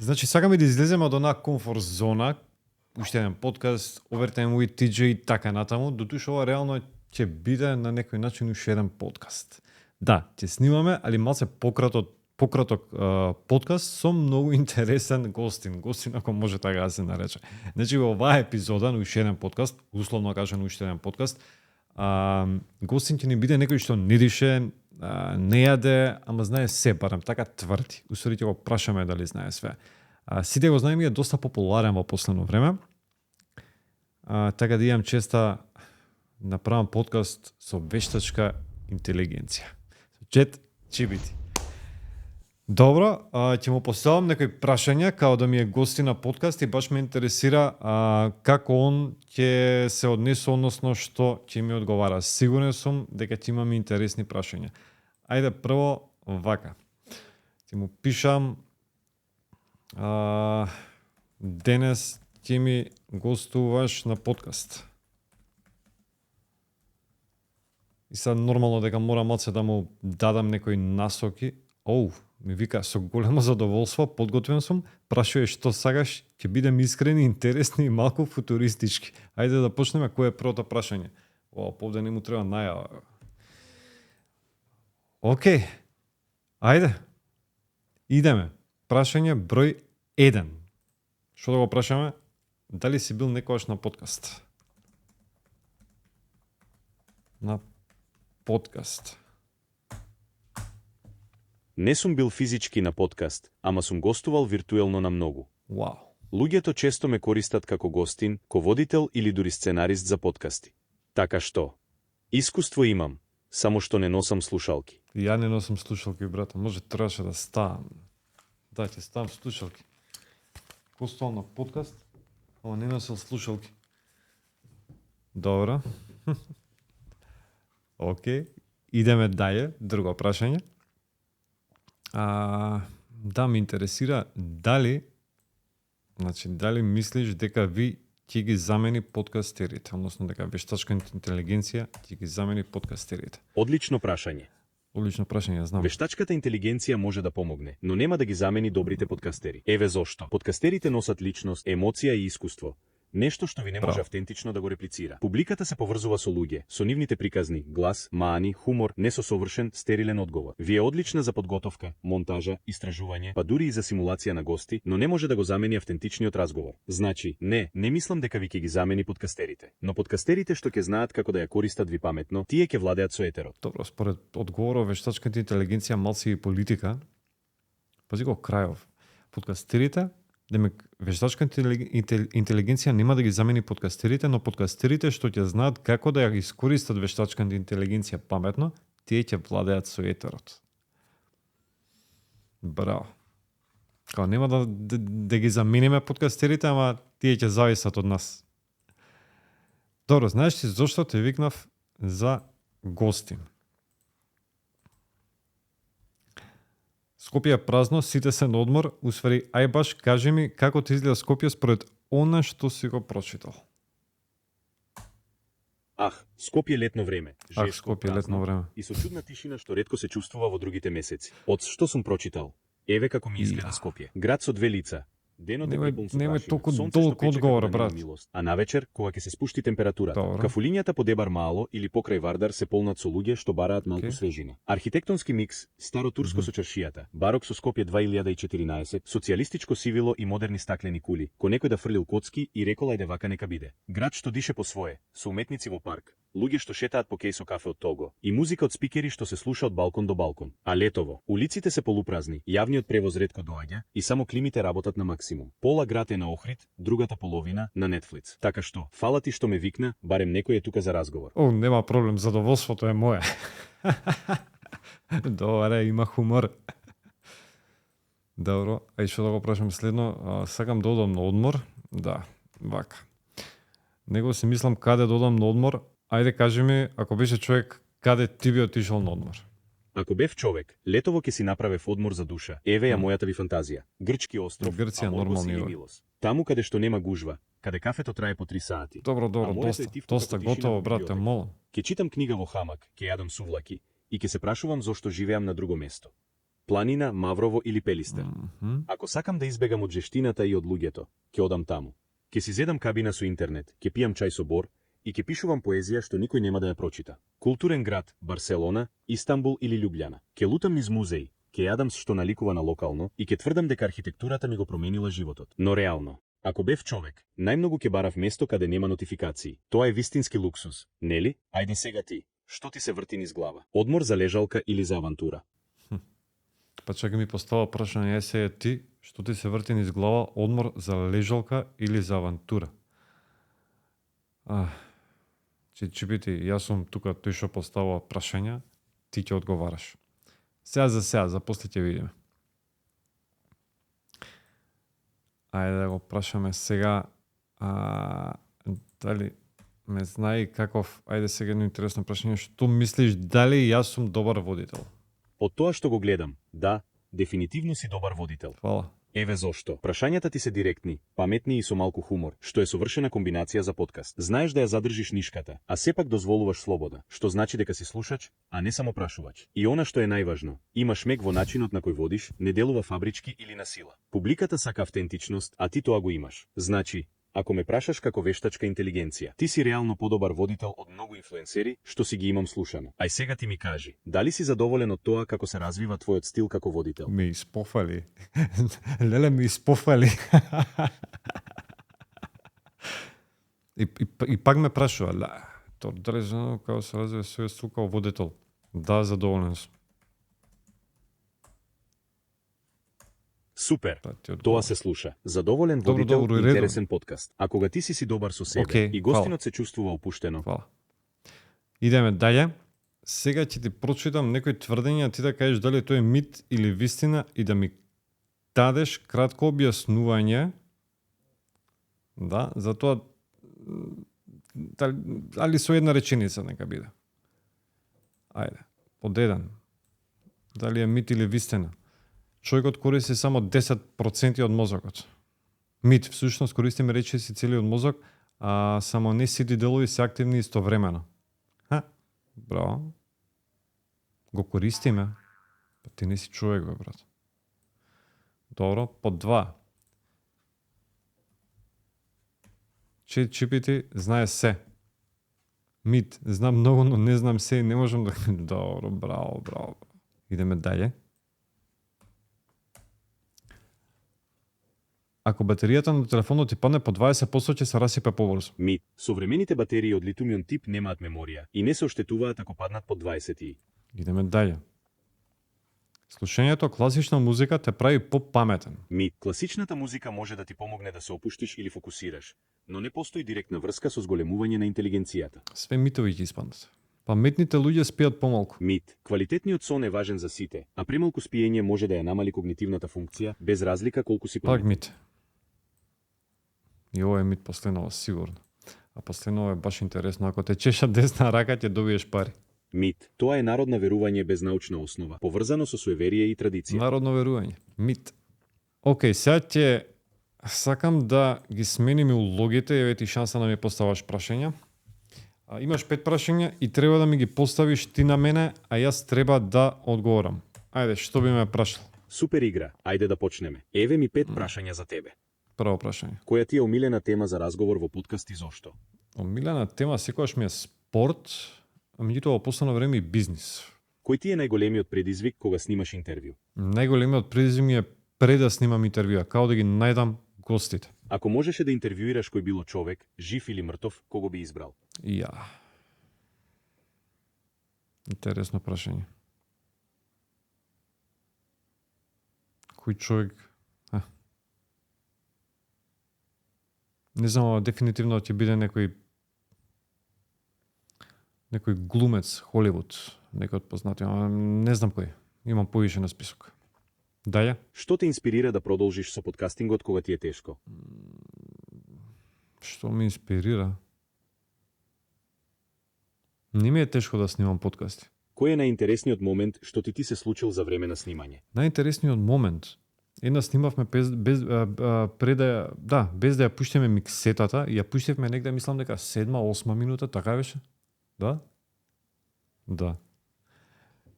Значи, сакаме да излеземе од онаа комфорт зона, уште еден подкаст, Overtime with TJ и така натаму, дотуше ова реално ќе биде на некој начин уште еден подкаст. Да, ќе снимаме, али малце пократок подкаст со многу интересен гостин, ако може така да се нарече. Значи, во оваа епизода на уште еден подкаст, условно кажано уште еден подкаст, гостин ќе ни биде некој што не дише, не јаде, ама знае се, барем така тврди. Усвари ќе го прашаме дали знае све. Сите го знаеме, е доста популарен во последно време. Така да имам честа направам подкаст со вештачка интелигенција. Чет GPT. Добро, ќе му поставам некои прашања, као да ми е гости на подкаст и баш ме интересира како он ќе се однесе, односно што ќе ми одговара. Сигурен сум дека ќе имаме интересни прашања. Ајде прво вака. Ќе му пишам денес ќе ми гостуваш на подкаст. И sad нормално дека мора малце да му дадам некои насоки. Ми вика, со големо задоволство, подготвен сум, прашуваш што сакаш, ќе бидем искрени, интересни и малку футуристички. Ајде да почнеме, кој е првото прашање? Повде не му треба најава. Океј, ајде, идеме. Прашање број 1. Што да го прашаме? Дали си бил некогаш на подкаст? На подкаст. Не сум бил физички на подкаст, ама сум гостувал виртуелно на многу. Вау. Луѓето често ме користат како гостин, ко-водител или дури сценарист за подкасти. Така што, искуство имам, само што не носам слушалки. Ја не носам слушалки, брата. Може требаше да ставам. Да, ќе ставам слушалки. Гостувал на подкаст, ама не носил слушалки. Добро. Океј. Идеме даје. Друго прашање. Да, ме интересира дали мислиш дека ви ќе ги замени подкастерите, односно дека вештачка интелигенција ќе ги замени подкастерите. Одлично прашање. Одлично прашање, знам. Вештачката интелигенција може да помогне, но нема да ги замени добрите подкастери. Еве зошто. Подкастерите носат личност, емоција и искуство. Нешто што ви не може автентично да го реплицира. Публиката се поврзува со луѓе, со нивните приказни, глас, маани, хумор, не со совршен, стерилен одговор. Ви е одлична за подготовка, монтажа, истражување, па дури и за симулација на гости, но не може да го замени автентичниот разговор. Значи, не мислам дека ви ќе ги замени подкастерите. Но подкастерите што ќе знаат како да ја користат ви паметно, тие ќе владеат со етерот. Добро, според одговорот вештачката интелигенција малци и политика. Пази го крајов. Подкастерите демек, вештачка интелигенција нема да ги замени подкастерите, но подкастерите што ќе знаат како да ја искористат вештачката интелигенција паметно, тие ќе владеат со етерот. Браво. Као нема да ги замениме подкастерите, ама тие ќе зависат од нас. Добро, знаеш ти зошто те викнав за гостин? Скопје е празно, сите се на одмор, усвари, ај баш кажи ми како ти изгледа Скопје според она што си го прочитал. Скопје летно време. Скопје летно време. И со чудна тишина што ретко се чувствува во другите месеци. Од што сум прочитал? Еве како ми изгледа Скопје. Град со две лица. Денот е препун со Немај прашина, толку сонце што долг пече одговор, како да брат. нема милост. А навечер, кога ќе се спушти температурата, Добро. кафулињата по Дебар Мало или покрај Вардар се полнат со луѓе што бараат малку свежина. Архитектонски микс, старо турско со чаршијата, барок со Скопје 2014, социјалистичко сивило и модерни стаклени кули, ко некој да фрлил коцки и рекол ајде вака нека биде. Град што дише по свое, со уметници во парк, луѓе што шетаат по кеј со кафе од Того и музика од спикери што се слуша од балкон до балкон. А летово, улиците се полупразни, јавниот превоз ретко доаѓа и само климите работат на максимум. Пола град е на Охрид, другата половина на Netflix. Така што, фала ти што ме викна, барем некој е тука за разговор. Нема проблем, задоволството е мое. Добре, има хумор. Добро, ај што да го прашам следно, сакам да одам на одмор. Да, вака. Него си мислам каде да одам на одмор. Ајде кажи ми, ако беше човек, каде ти би отишол на одмор? Ако бев човек, летово ќе си направев одмор за душа. Еве ја мојата ви фантазија. Грчки остров, Грција Аморгос нормални или ниво. Милос. Таму каде што нема гужва, каде кафето трае по 3 сати. Добро, А моето доста, е тивко доста како тишина готово, во брате, библиотека. молам. Ќе читам книга во хамак, ќе јадам сувлаки и ќе се прашувам зошто живеам на друго место. планина, маврово или пелистер. Ако сакам да избегам од жештината и од луѓето, ќе одам таму. Ќе си зедам кабина со интернет, ќе пијам чај со бор и ќе пишувам поезија што никој нема да ја прочита. Културен град, Барселона, Истанбул или Љубљана. Ќе лутам низ музеи, ќе јадам што наликува на локално и ќе тврдам дека архитектурата ми го променила животот. Но реално, ако бев човек, најмногу ќе барав место каде нема нотификации. Тоа е вистински луксус, нели? Ајде сега ти. Што ти се врти низ глава? Одмор за лежалка или за авантура? Па чака ми постава прашање, се ти, што ти се врти низ глава, одмор за лежалка или за авантура? Чипити, јас сум тука тој што поставува прашања, ти ќе одговараш. Сега, за после ќе видиме. Ајде да го прашаме сега, дали ме знае каков, ајде сега едно интересно прашање, што мислиш дали јас сум добар водител? Од тоа што го гледам, да, дефинитивно си добар водител. Фала. Еве зошто. Прашањата ти се директни, паметни и со малку хумор, што е совршена комбинација за подкаст. Знаеш да ја задржиш нишката, а сепак дозволуваш слобода, што значи дека си слушач, а не само прашувач. И она што е најважно, имаш мек во начинот на кој водиш, не делува фабрички или на сила. Публиката сака автентичност, а ти тоа го имаш. Значи, ако ме прашаш како вештачка интелигенција, ти си реално подобар водител од многу инфлуенсери што си ги имам слушано. Ај сега ти ми кажи, дали си задоволен од тоа како се развива твојот стил како водител? Ме испофали. Леле, ме испофали. и пак ме прашува, дали знам како се развива својот стил како водител? Да, задоволен сум. Супер. Тоа се слуша. Задоволен водител, интересен подкаст. А кога ти си добар со себе и гостинот се чувствува опуштено. Фала. Идеме дале. Сега ќе ти прочитам некои тврдења, ти да кажеш дали тоа е мит или вистина и да ми дадеш кратко објаснување. Да, за тоа дали со една реченица нека биде. Ајде. Под еден. Дали е мит или вистина? Човекот користи само 10% од мозокот. Мит, всушност користиме речиси целиот мозок, а само не сите делови се активни истовремено. Браво. Го користиме. Па ти не си човек, бе, брат. Добро, под 2. Чипити знае се. Мит, знам многу, но не знам се и не можам да... Добро, браво. Идеме дале. Ако батеријата на телефонот ти падне по 20%, ќе се расипе побрзо. Мит. Современите батерии од литумион тип немаат меморија и не се оштетуваат ако паднат по 20. Идеме дале. Слушањето класична музика те прави попаметен. Мит. Класичната музика може да ти помогне да се опуштиш или фокусираш, но не постои директна врска со зголемување на интелигенцијата. Све митови ќе испаднат. Паметните луѓе спијат помалку. Мит. Квалитетниот сон е важен за сите, а премалку спиење може да ја намали когнитивната функција, без разлика колку си паметен. Пак мит. И ова е мит последново, сигурно. А последново е баш интересно. Ако те чеша десна рака, ќе добиеш пари. Мит. Тоа е народно верување без научна основа, поврзано со суеверие и традиција. Народно верување. Мит. Океј, сега ќе сакам да ги сменим улогите, еве ти шанса да ми поставаш прашања. Имаш 5 прашања и треба да ми ги поставиш ти на мене, а јас треба да одговорам. Ајде, што би ме прашал? Супер игра. Ајде да почнеме. Еве ми 5 прашања за тебе. Прво прашање. Која ти е омилена тема за разговор во подкаст и зошто? Омилена тема секогаш ми е спорт, а меѓутоа во последно време и бизнис. Кој ти е најголемиот предизвик кога снимаш интервју? Најголемиот предизвик ми е пред да снимам интервјуа, како да ги најдам гостите. Ако можеше да интервјуираш кој било човек, жив или мртов, кого би избрал? Интересно прашање. Кој човек? Не знам, дефинитивно ќе биде некој глумец, Холивуд, некој од познати, не знам кој. Имам повише на список. Даја? Што те инспирира да продолжиш со подкастингот кога ти е тешко? Што ме инспирира? Не ми е тешко да снимам подкасти. Кој е најинтересниот момент што ти се случил за време на снимање? Најинтересниот момент? Една снимавме без да ја пуштиме миксетата и ја пуштивме негде, мислам дека 7-8 минута, така беше? Да.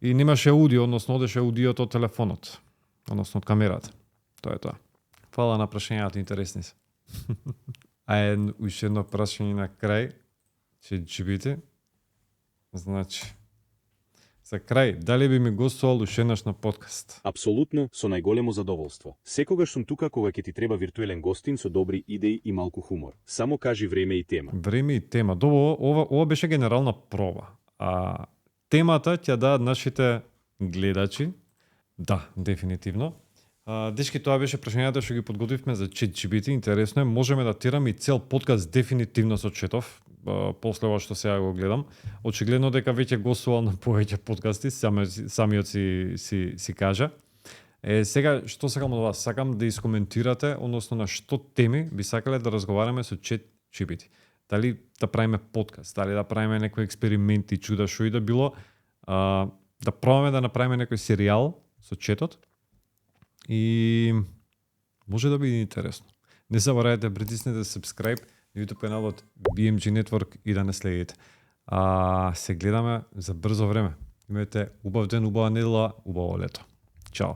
И немаше аудио, односно одеше аудиото од телефонот, односно од камерата. Тоа е тоа. Фала на прашањата, интересни се. А уште едно прашање на крај, ChatGPT. Значи, за крај, дали би ми гостувал уште еднаш на подкаст? Апсолутно, со најголемо задоволство. Секогаш сум тука кога ќе ти треба виртуелен гостин со добри идеи и малку хумор. Само кажи време и тема. Време и тема. Добро, ова беше генерална проба. А темата ќе дадат нашите гледачи. Да, дефинитивно. Дечки, тоа беше прашањата што ги подготвивме за ChatGPT. Интересно е, можеме да тираме и цел подкаст дефинитивно со четов. После ова што сега го гледам. Очигледно дека веќе гостувал на повеќе подкасти, самиот си кажа. Сега, што сакам од вас? Сакам да искоментирате, односно на што теми би сакале да разговараме со ChatGPT. Дали да правиме подкаст, дали да правиме некои експерименти, чуда, шо и да било, да пробаме да направиме некој серијал со четот и може да биде интересно. Не заборавајте да притиснете subscribe на YouTube каналот BMG Network и да не следите. Се гледаме за брзо време. Имајте убав ден, убава недела, убаво лето. Чао!